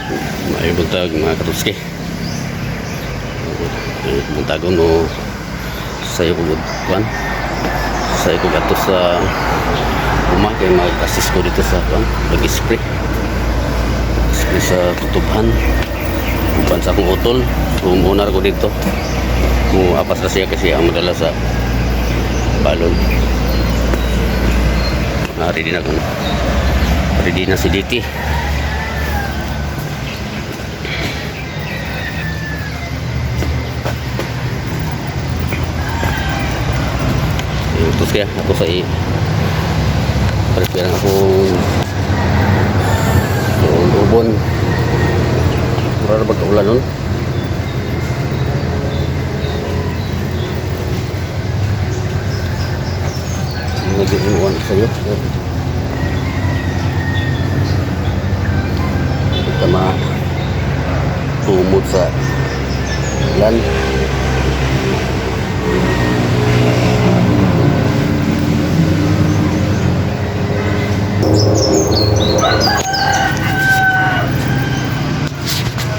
Maayong buntag, mga katuski. Buntagon no sayo ko kuan. Sayo ko gato sa uma kay mag-assist ko dito sa kuan, mag-spray. Spray sa tutubhan. Uban sa akong utol. So munar ko dito. Mo apas na siya kasi ang madala sa balon. Ready na kung ready na si DT. Utos kaya ako sa i prepare akong ubon. Mura na pagkaulan nun. Nag-iiwan sa'yo. Ito ma tumod sa ulan.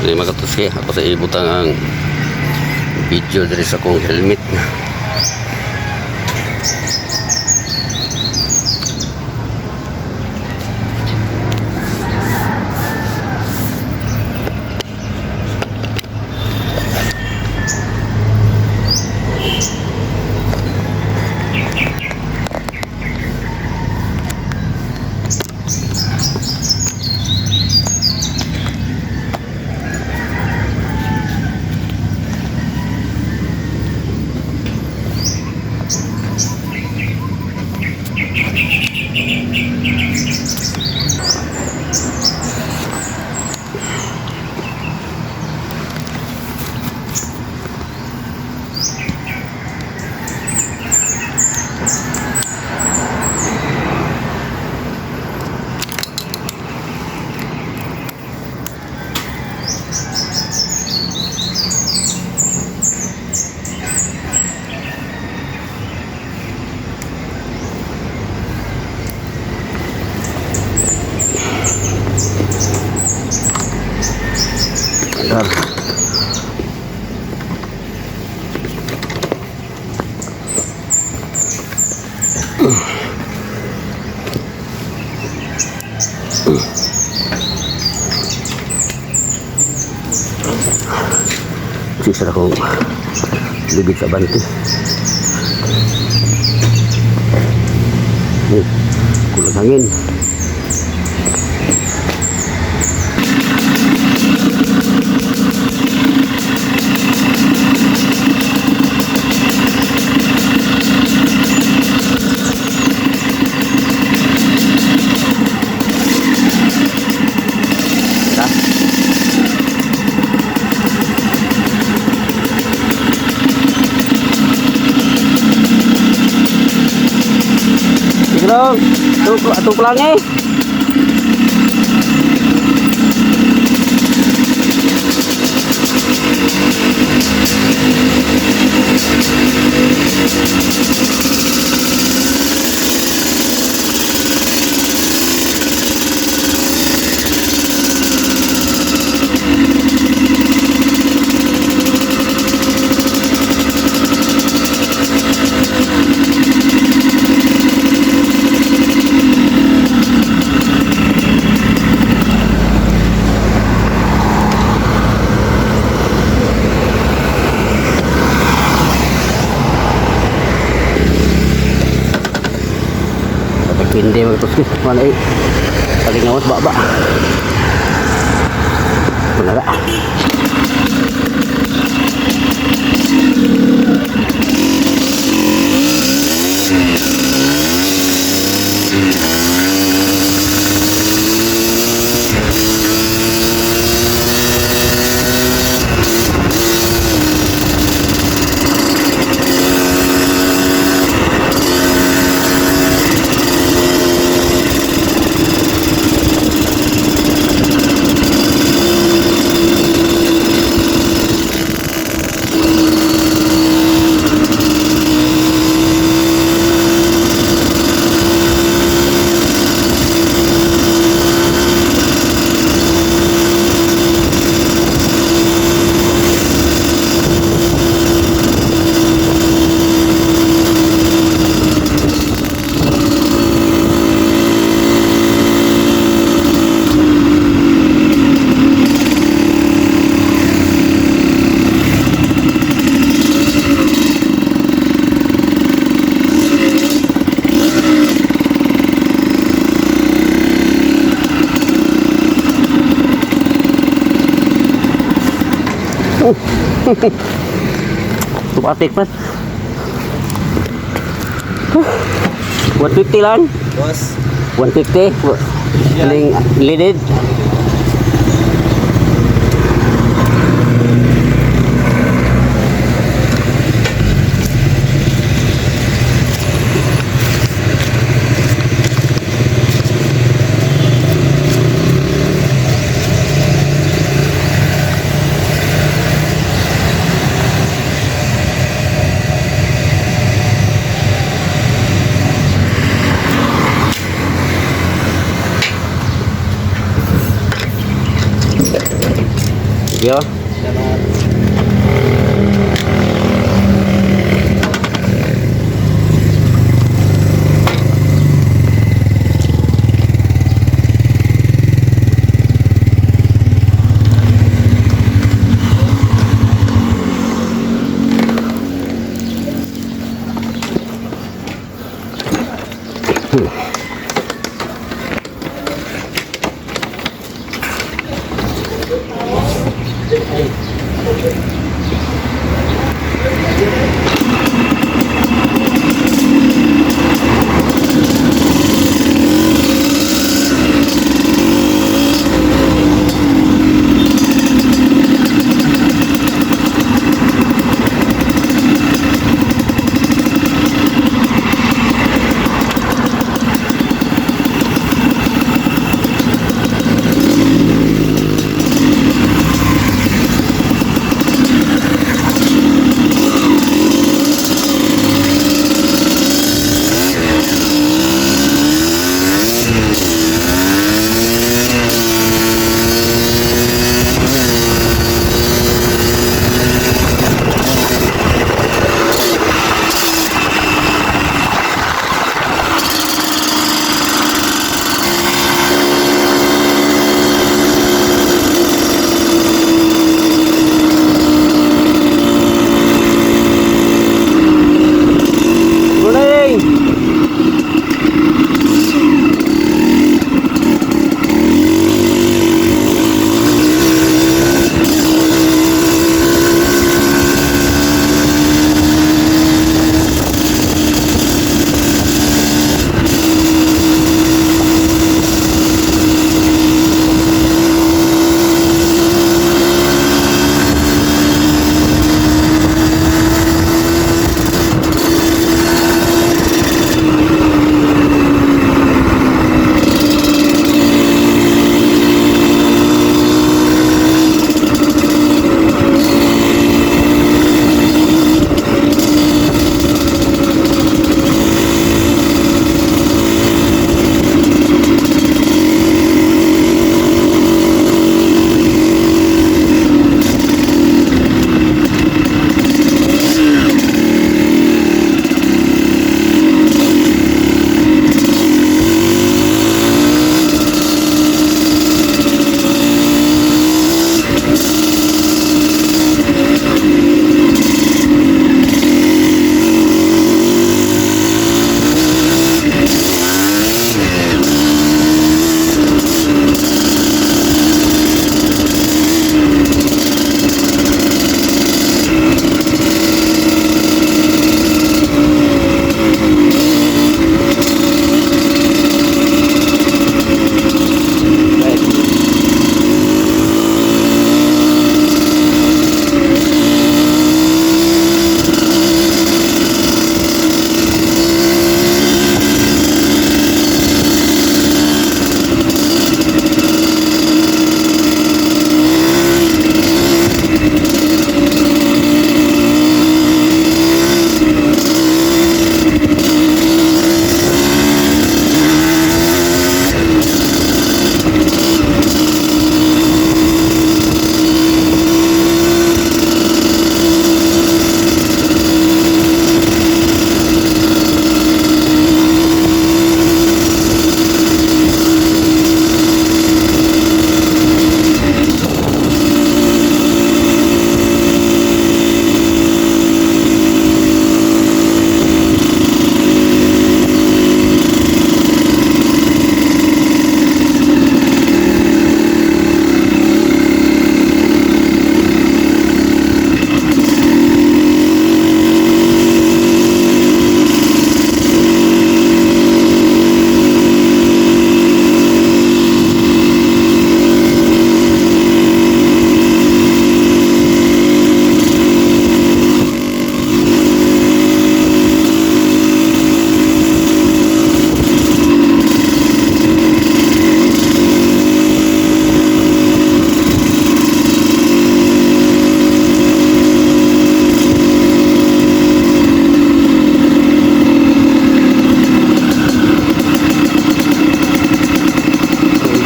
Hindi makatuski. Ako sa ibutang ang video diri sa akong helmet. Andar. Sisa akong libid sa banti. Eh, kulang hangin. Tara. Sige lang. Tuk lang eh. Pagkindi mga tuski. Mana eh. Palingawas baba. Wala ka. Tumatik man. 150 lang. Boss. 150. Kaning leaded. Yo. Salamat.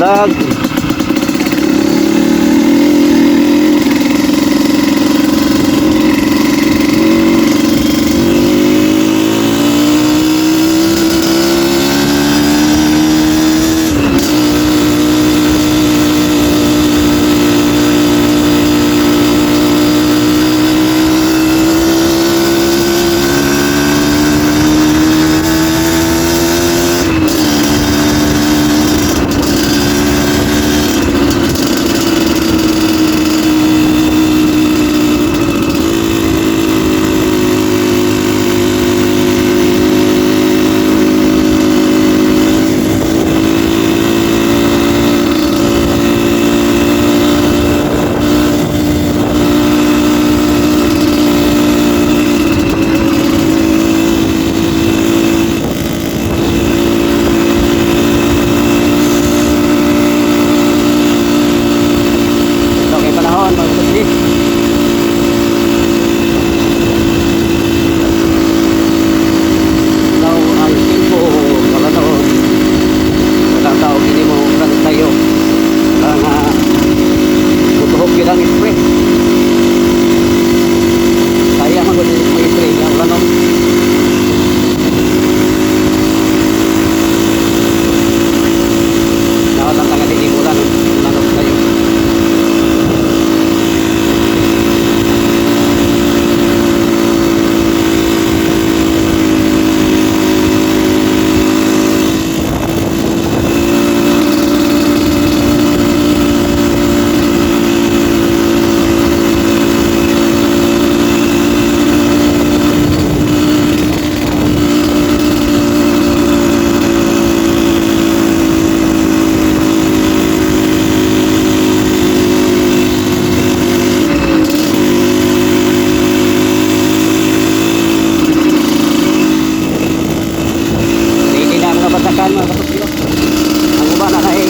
Vlog. Okay panahon, mga kapatid. Daw ang timpo, wala na wala tao kini mo kan tayo. Wala nga butuhog yun ang spray. Kaya man gud mo spray nga wala nung. Dapat ang taga di mo lang tayo. Ready na ang mga batakan, mga kapatid. Ang uba nanay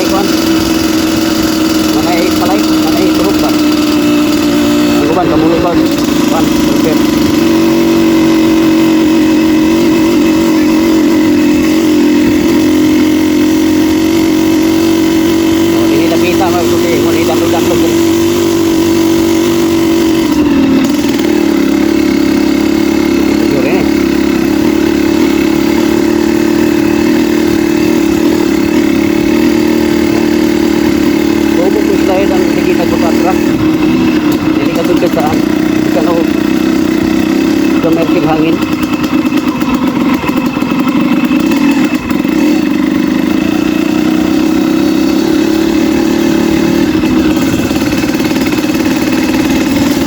kwan. Nanay palay, nanay tuhog ba. Ang uban kamulo ba? Kwan, prepare. So, dili lapita, mga kapatid. Ngunit dandog-dandog. Yun eh. Tubo ko slide ang hindi ka patra. Dili ka dun ka saan. Di ka no kamerking hangin.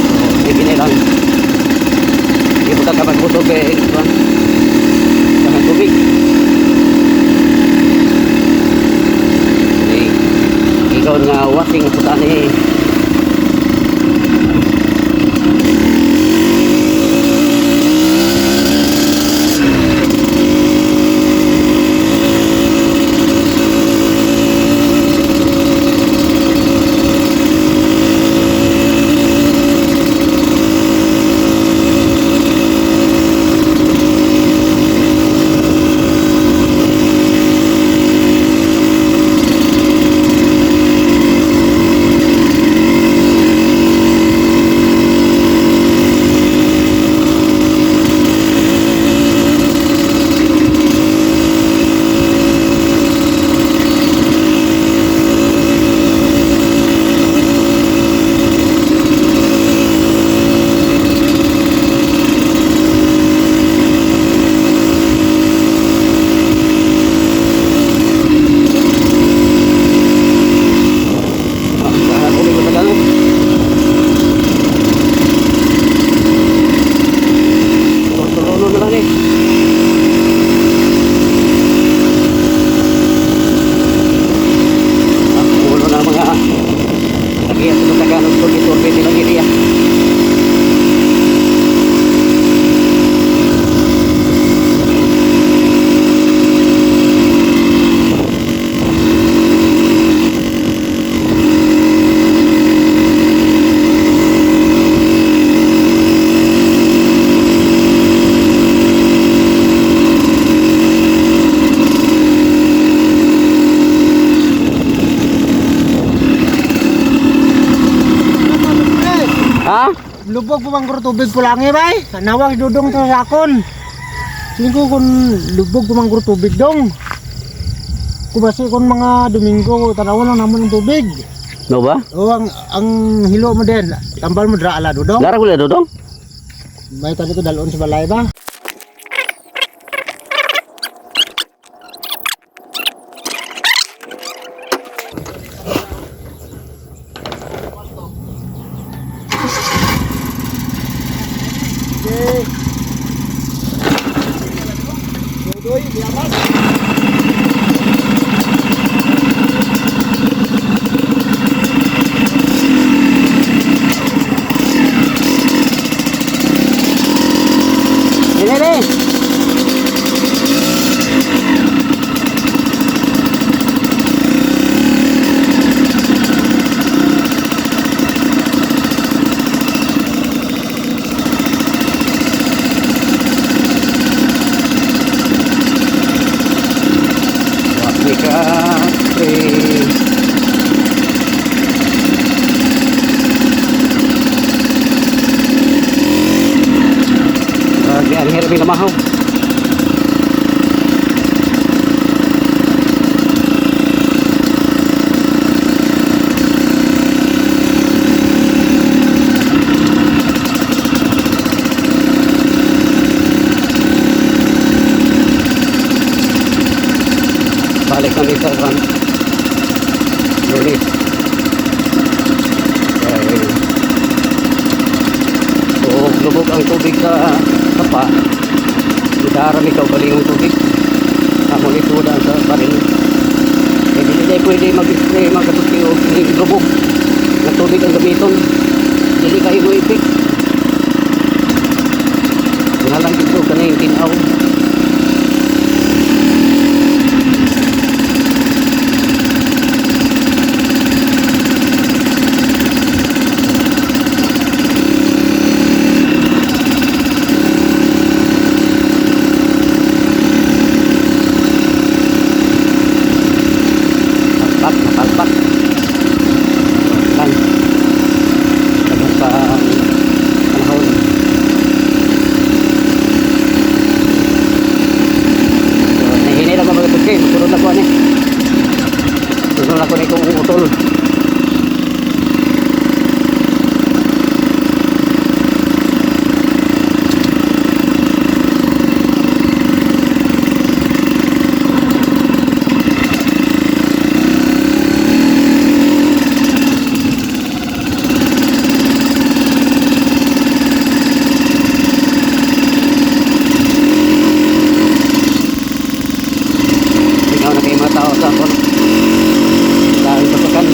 So, hindi lang. Hindi mo ka kapag kay kuan. Sa tubig. Okay. Ikaw nga wasing puta ni. Lubog po bang tubig pulangi bay? Nawag dudong sa sakon. Singko kung lubog po bang tubig dong. Kubasi kung mga Domingo, tanawan lang naman ang tubig. No ba? O ang hilo mo din, tambal mo dra ala dudong. Lara ko lang dodong. May tali ko dalon sa balay ba? Dili dili. Wa ni ka eh. Di ang hirap yung lamahaw. Balik kami sa kan. Lulis. Okay. So, lubog ang tubig sa sapa. Idarami ka balingong tubig. Ako nito sa baril. Eh, dili tayo pwede mag-spray, magkatuti o lubog. Ng tubig ang gamiton. Dili kayo mo ipik. Nga lang dito kaning tinaw. Palpak, napalpak. Lan. Tagal sa panahon. So, nahinay lang mga kapatid. Masunod na ko ani. Sunod na ko ni kong utol. Ikaw na kayo mga tao sa ako. Dahil pasukan.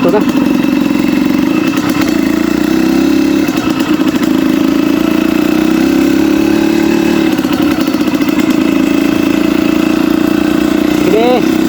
Dito na. Sige.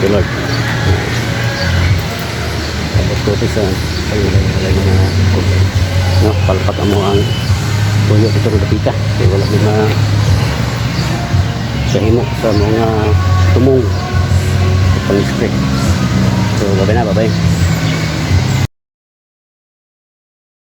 Thank you, Lord. Tapos ko sa pag mga, no, palpak amo ang tuyo dito ng dapita. Kaya wala may mga sa himo sa mga tumong pang-spray. So, bye na, bye-bye.